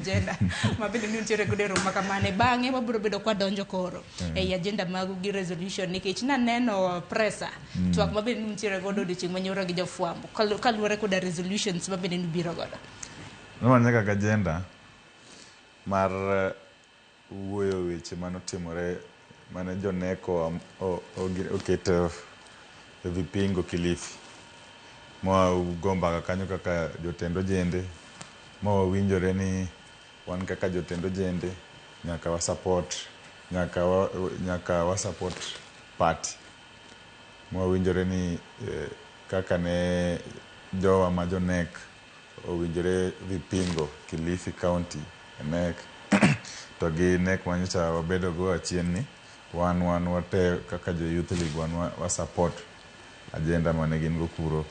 Agenda ma bende ni nitiere godo e romo ma kamano. Bang'e wabiro bedo kwadonjo koro ei agenda magu gi resolution nikech naneno presa twak ma bende nitiere godo odiochieng' manyoro gi jofwambo kaluwore koda resolutions ma bende nubiro godo. Ne nyaka gi agenda mar wuoyo weche manotimore mane joneko oketo e vipingo Kilifi. Ma wago mbaka kanyo kaka jotend ojende ma wawinjore ni wan kaka jotend ojende nyaka wa support nyaka wa support party. Ma wawinjore ni kaka ne jowa ma jo NEC owinjore vipingo Kilifi County e NEC to gi NEC manyocha wabedo go achien ni wan wate kaka jo Youth League wan wa support agenda mane gin go kuro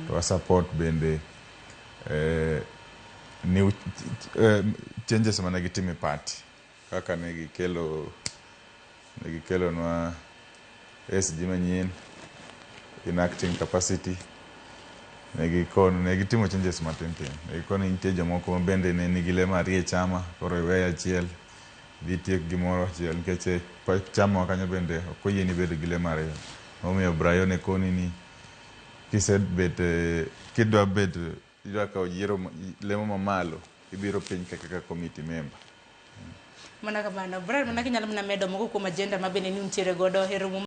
to wa support bende new changes mane gitimo e party kaka ne gikelo ne gikelonwa SG manyien in acting capacity ne gikono ne gitimo changes matin tin ne gikono ni nitie jomoko ma bende ne nigi lemo ariyo e chama koro iweyo achiel dhi tiek gimoro achiel nikech e chama wa kanyo bende ok oyieni bedo gi lemo ariyo momiyo Brayo ne koni ni kisebet kidwa bet idwa kawo yiero lemo mamalo ibiro piny kaka committee member. Mana kamano. Brian, mana kinyalo mana medo moko kuom agenda ma bende ni nitiere godo e romo.